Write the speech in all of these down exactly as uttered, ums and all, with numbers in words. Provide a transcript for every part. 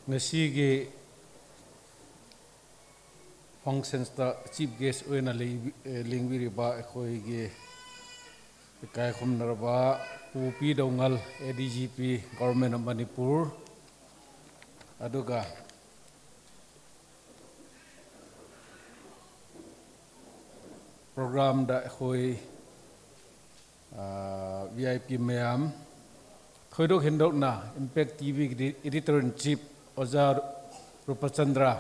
Ngasigi functions ta chief guest oina leng-, eh, lengviriba eikhoi gi kaikhumna raba Pu P Doungel, A D G P, Government of Manipur. Aduga program da eikhoi, ah, V I P mayam. Thoidok hindokna Impact T V ki Editor-in-Chief Oja Rupachandra.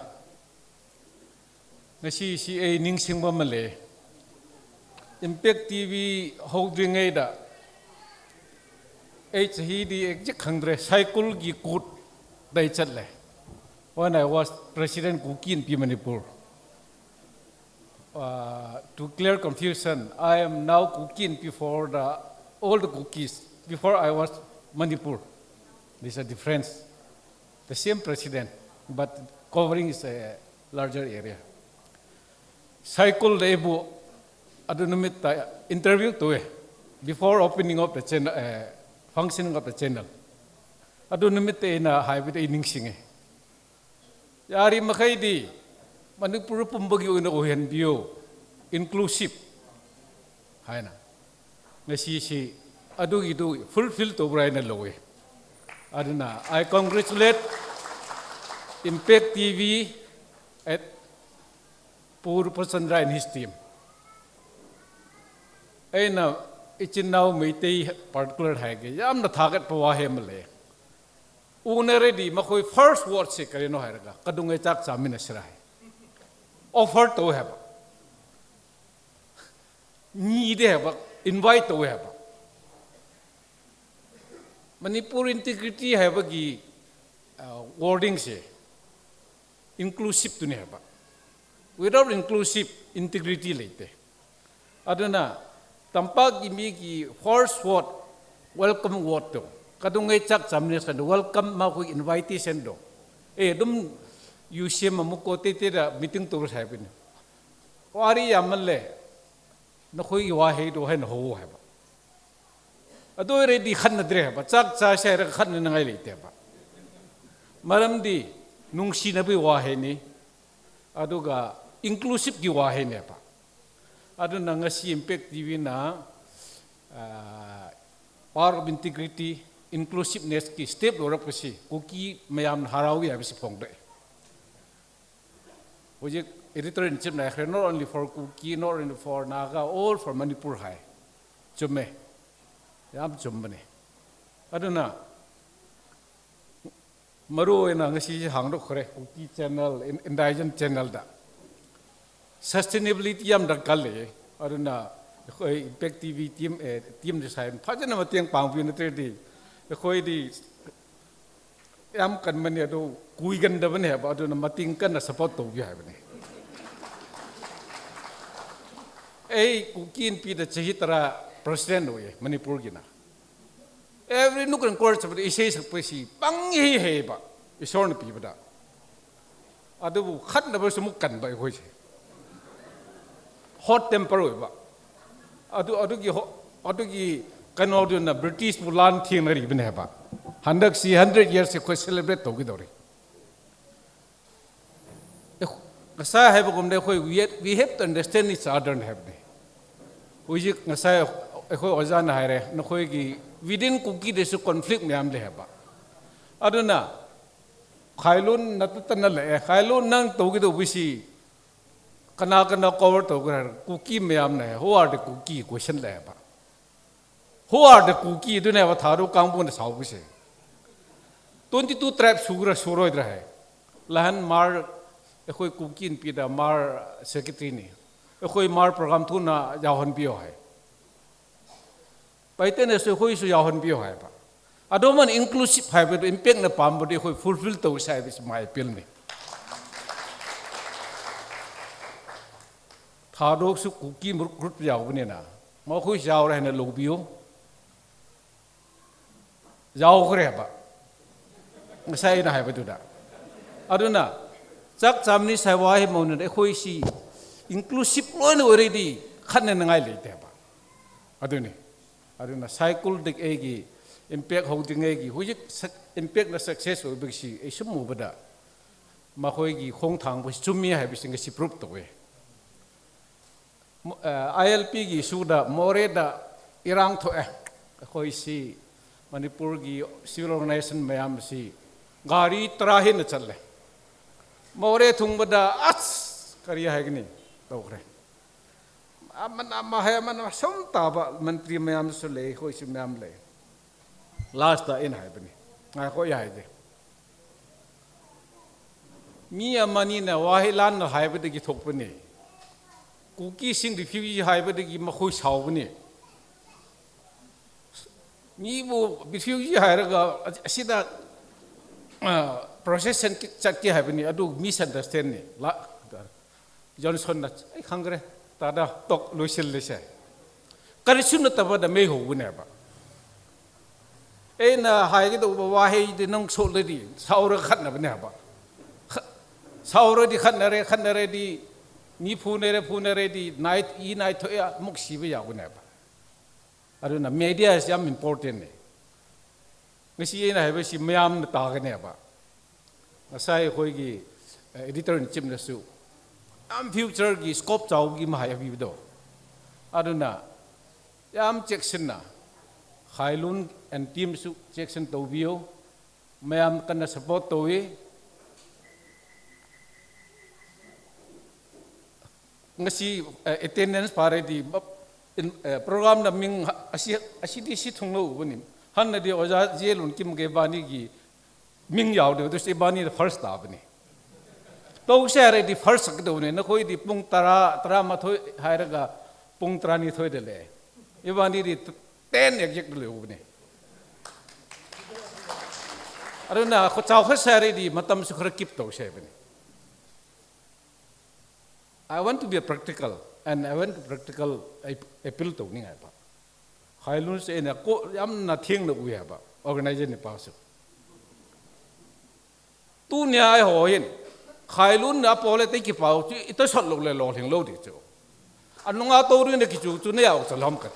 Ngasi si ei ningsing ba male. Impact T V hou ding ngai da. Ei chahi di exact khangdre, Saikul gi kut dai chat le. When I was President Kuki Inpi Manipur. Uh, to clear confusion, I am now Kuki Inpi for the old Kukis. Before I was Manipur. There's a difference. The same president, but covering is a larger area. Saikul da eibu adu numit ta interview to e. Before opening of the channel, eh, functioning of the channel. Adu numit ta eina haibi da ei ningsing e. Yari makhai di, Manipur pumba gi oina uhenbiu, inclusive. Haina. Ngasi si, adu gi du fulfill to bra eina lou e. Aduna, I congratulate Impact T V at Pu Rupachandra and his team. Eina, ichin nao Meitei particular hai ke, yamna target pa wa he male. Una ready, makhoi first word se kare no hai raga, kadung e chak cha mina sira hai. Offer to hai ba. Ni de hai ba, invite to hai ba. Manipur integrity hai ba gi, uh, wording se. Inclusive tu ni hai ba. Without inclusive, integrity leite. Aduna, tampak gi mi gi first word, welcome word to. Kadung e chak cha mina sira welcome makhoi invitation do. Eh, dum U C M amuko te te da meeting to sai pin. Wari ya male, nakhoi wa hei do hai na ho hai ba. Adu ready khanna dre ba, chak cha sai ra khanna ngai leite ba. Maram di, nungsina bi wa hei ni, aduga inclusive gi wa hei ne ba. Aduna ngasi Impact T V na, ah, power of integrity, inclusiveness ki step lo rap kasi, Kuki mayam harau ya bisi phong de. Hujik Editor-in-Chief na khe, not only for Kuki, not only for Naga, all for Manipur hai. Chume. Yam chum bane. Aduna, maru ena ngasi hang dok khore, Kuki channel, in-, indigenous channel da. Sustainability yam da kal le. Aduna, khoi Impact T V team, eh, team de sai, phajana mateng pang pi na te di. Khoi di, Yam kan mani adu, kui kan da bane ba, aduna mating kan na support to bi hai bane. Ei, Kuki Inpi da chahi tara president oi, Manipur gina. Every nook and corner sa ba, isei sa pa si, pang hi hai ba, isor na pi ba da. Adubu khat na ba sumuk kan ba khoi se. Hot temper oi ba. Adu, adu gi ho, adu gi kano du na British bu lan thing na ri bane ba. Handak si hundred years se khoi celebrate to gi dori. Eh, ngasa hai ba gom de khoi, we have, we have to understand each other na hai ba de. Hujik ngasa, eh, khoi oja na hai re, na khoi gi within Kuki de su conflict mayam le hai ba. Aduna, Khailun na ta ta na le, eh, Khailun nang to gi do bisi, kana kana cover to gi ra, Kuki mayam na hai, who are the Kuki question le hai ba. Who are the Kuki? Dune wa tharu kangpun sao bise. Twenty-two tribe sugra suroi dra hai. Lahan mar, eikhoi Kuki Inpi da mar secretary ni. Eikhoi mar program thu na yahon bio hai. Paite ne su eikhoi su yahon bio hai ba. Adoman inclusive hai ba, impact na pam ba, eikhoi fulfill to sai bis mai pil ni. Tharu su Kuki mur group yau ne na. Ma khoi yau ra ne lo bio. Yau khore ba. Sai na hai ba tu da. Aduna, chak cham ni sai wa hi mo na, eikhoi si inclusive lo ni already khan na ngai le te ba. Aduni. Aduna, Saikul dik ei gi Impact ho ding ngai ki, hui sik, impact na success ho bik si, ei sum mu bada. Ma khoi ki khong thang bo si, chumi hai bik si ngai si proof to e. Mo-, eh, I L P ki su da, Moreh da, Irang tho e. Khoi si, Manipur ki civil organization mayam si, gari tara hin na chat le. Moreh thung bada, ach, kari hai kini, to kre. Aman ama hai aman ama som ta ba mantri mayam su le, khoi si mayam le. Last ta in hai bani. Ngai khoi hai de. Mi amani na wa hi lan na hai bade ki thok bani. Kuki sing refugee hai bade ki ma khoi sao bani. Ni bu refugee hai ra ga asida, ah, process sen ki chat ki hai bani. Adu misunderstand ni. La, Johnson na, "Ei, khang kre, ta da, tok, luisil le se." Kari sun na taba da mei ho ne ba. Ei na hai ki do ba wa hei de nong so le di, saura khat na ba ne ba. Kha-, saura di khat na re, khat na re di, ni phu ne re, phu ne re di, nai, i nai tho ya, muk si ba ya ne ba. Adu na media is yam important ne. Ngasi ei na hai ba si mayam na ta ka ne ba. Ngasai khoi ki, eh, editor in chim na su. Am future ki scope chau ki ma hai abi do. Aduna, yam check sin na. Khailun and team su check sin to bio. Mayam kana support to e. Ngasi, eh, attendance pare di, ba, in, eh, program na ming ha-, asi, asi di si thung lo bani. Han na di oja je lun kim ke bani ki ming yau de, tu si bani the first ta bani. To se re di first sak do ne, na khoi di pung tara, tara ma thoi hai ra ga pung tara ni thoi de le. I bani di t-, ten ek ek de le bani. Aruna, kho chau kho se re di, matam su khra kip to se bani. I want to be a practical, and I want to practical ap-, appeal to ni ngai ba. Khailun se na ko yam na thing na u ya ba. Organization ni pa su. Tu ni ai ho hin. Khailun na pole te ki pau chu ita sot lo le lo hling lo di chu. Anunga to ri na ki chu chu ne au cha lam ka.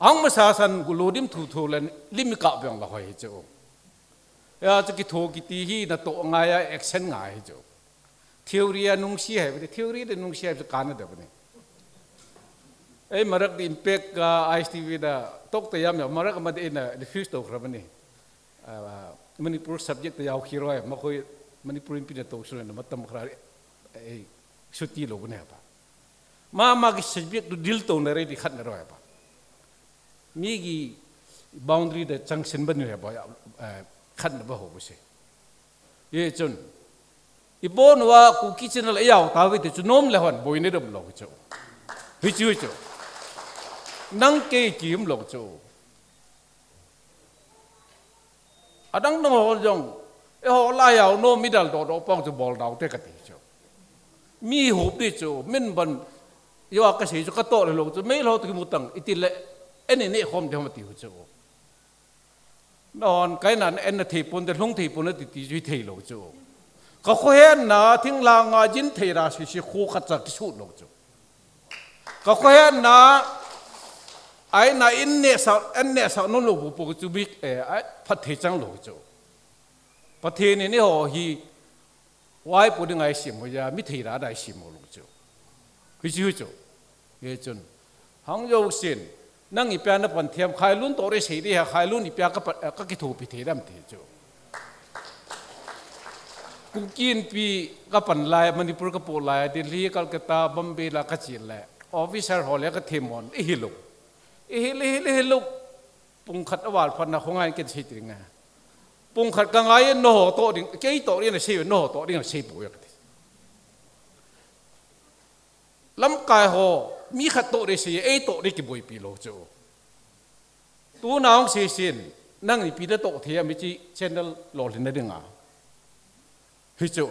Ang ma sa san gu lo dim thu thu le lim ka byang la hoi chu. Ya chu ki thu ki ti hi na to ngai ya action ngai chu. Theory a nungsi hai, theory de nungsi hai, kana da bani. Ei, marak di impact ka I S T V da, tok ta yam ya, marak ma de na refuse to khra bani. Ah, Manipur subject ta yau khiroi, ma khoi Manipur in pina to sura na matam khra, ei, suti lo bani ba. Ma, ma ki subject tu deal to na re di khat na roi ba. Mi ki boundary da chang sin bani ba, eh, khat na ba ho bu se. Ye chun. Ipo nuwa Kuki channel a yau ta ve te chu nom le hon boi ne dam lo chu. Hi chu hi chu. Nang ke kim lo chu. Adang nang ho jong. E ho la yau no midal do do pong chu bol dau te ka ti chu. Mi hup ti chu. Min ban yo ka sei chu ka to le lo chu. Mei lo tu ki mutang. Iti le. Eni ne khom de hom ti hu chu. Non, kai nan en na thei pon, de hlung thei pon, ti, ti, ti thei lo chu. Ka khohen na, thing la nga jin thei ra, si, si, khu khat cha ki su lo chu. Ka khohen na, ai na in ne sa, en ne sa, non lo bu pu chu bi, eh, ai, phat thei chang lo chu. Pathen ni ho hi, Wai pu ding ai sim ho ya, mi thei ra dai sim ho lo chu. Hui chu, hui chu. Ye chun. Hang yo sin. Nang i pia na pan thiam Khailun to re sei di ha, Khailun i pia ka pa, ka ki thu pi thei dam ti chu. Kuki Inpi ka pan lai, Manipur ka po lai, Delhi, Calcutta, Bombay la ka chi le. Officer ho le ka themon, i hi lo. I hi, i hi, i hi lo. Pung khat a val phat na khongai ken sei ti nga. Pung khat ka ngai no ho to ding, kei to ding na sei no ho to ding na sei pu ya ka ti. Lamkai ho, mi khat to de sei, ei to de ki boi pi lo chu. Tu na hong sei sin, nang i pi da to thei a mi chi channel lo hlin na ding a. Hi chu.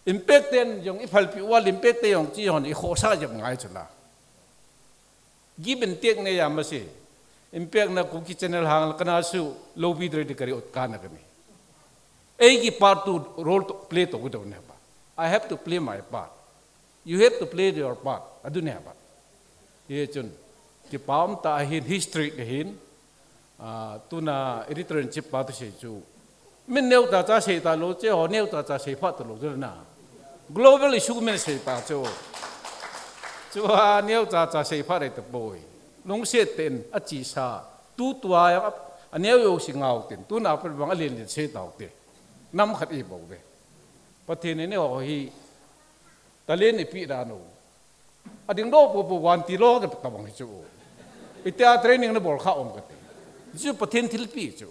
Impact ten jong i phalpi wal impact te jong chi hon i khosa jong ngai chu la. Give and take ne ya ma se. Impact na Kuki channel hang la kana su lo bi dre de kari ot kana kami. Ei ki part tu role to play to do ne ba. I have to play my part. You have to play your part. Adu ne ba. Ye chun. Ki pam ta hin history de hin. Ah, tuna editor in chief pa tu sei chu. Min neo ta cha sei ta lo che ho, neo ta cha sei pha ta lo che na. Global issue min sei ta chu. Chu a neo cha cha sei pha re ta poi. Lungset ten a chi sa. Tu tua ya a neo yo si ngau ten. Tuna pa bang a len len sei tau te. Nam khat i bo ve. Pathen in eiho hi talent i pi da no. A ding do po po wan ti lo ka ta bang hi chu. Itia training na bol kha om ka te. Chu Pathen thilpi chu.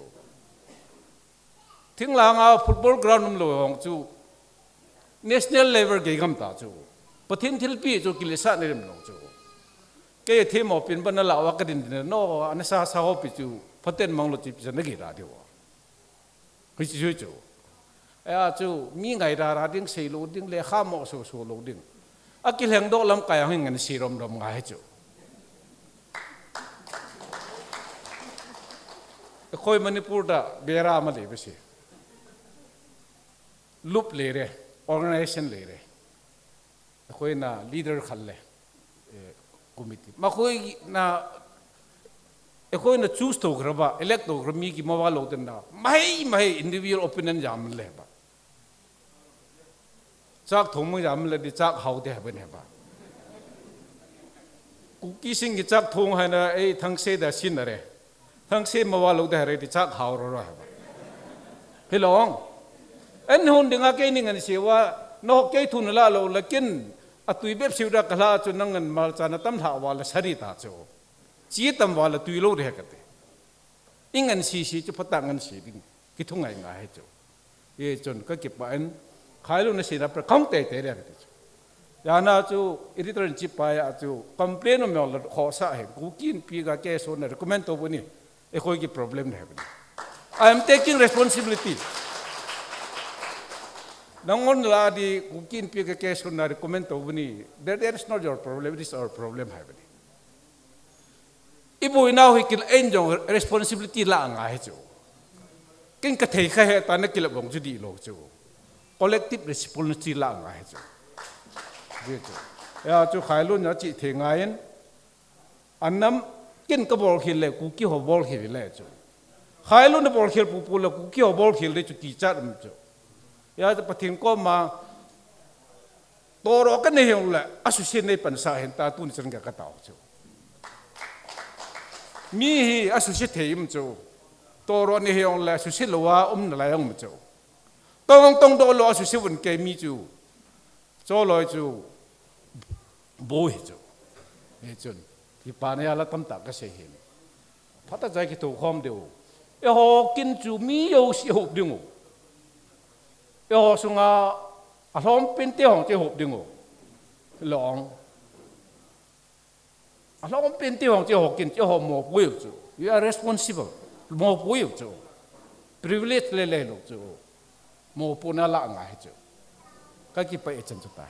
Thinglanga football ground um lo hong chu. National level ge gam ta chu. Pathen thilpi chu kilesa ne rem lo chu. Ke themo pin ba na la wa ka din din no, ana sa sa ho pi chu. Pathen mang lo chi pi sa na ge da de wa. Hichu chu. Ea chu, mi ngai rara ding, sei lo ding, lekha mo so so lo ding. A kilheng doh lamkai a hin ngan si rom rom ngai chu. Eikhoi Manipur da bera ma le bese. Lup le re, organization le re. Eikhoi na leader khal le. Eh, committee. Makhoi na, eikhoi na choose to gra ba, elect to gra mi ki mawa lo ten na. Mai, mai, individual opinion jam le ba. Chak thong mu jam le di chak hau de ba ne ba. Kuki sing ki chak thong hai na, ei thang se da sin na re. Thang se mawa lo de re di chak hau ro ro hai ba. Hilong. En hun dinga ke ning an se wa, no ke thun la lo lakin, a tui bep siu da ka la chu nang ngan mal cha na tam hla wa la sari ta chu. Chi tam wa la tui lo de ka te. Ing an si si chu phata ngan si ding. Ki thung ngai ngai chu. Ye chun ka kipa en. Khailu na si na pra khang te te le ka te chu. Ya na chu editor in chief pa ya chu complain me la kho sa he. Kuki Inpi ga ke so na recommend to bu ni. Eikhoi ki problem ne he. I am taking responsibility. Nang on la di Kuki Inpi ga ke so na recommend to bu ni. That, that is not your problem, it is our problem hai ba ni. I boina hi kil en jong responsibility la ngai chu. Kin ka thei kha he ta na kil bong chu di lo chu. Collective responsibility la ngai chu. Di chu. Ya chu Khailu na chi thei ngai in. Anam kin ka bol khil le Kuki ho bol khil le chu. Khailu na bol khil pu pu le Kuki ho bol khil le chu ti chat um chu. Ya chu Pathen koma toro ka nei hong le, a susi nei pan sa hin ta tun chan ka ka tau chu. Mi hi a susi thei um chu. Toro nei hong le, susi lo a um na lai um chu. Tong tong do lo a susi vun ke mi chu. Cho loi chu. Bo hi chu. He chun. Ki pa na ya la tam ta ka sei hin. Phata jai ki to khom deu. Eiho kin chu mi yo si hop ding u. Eiho sunga a hlom pin te hong te hop ding u. Long. A hlom pin te hong te ho kin te ho mo pui u chu. You are responsible. Mo pui u chu. Privilege le le lo chu. Mo pu na la ngai chu. Ka kipa e chan chu ta.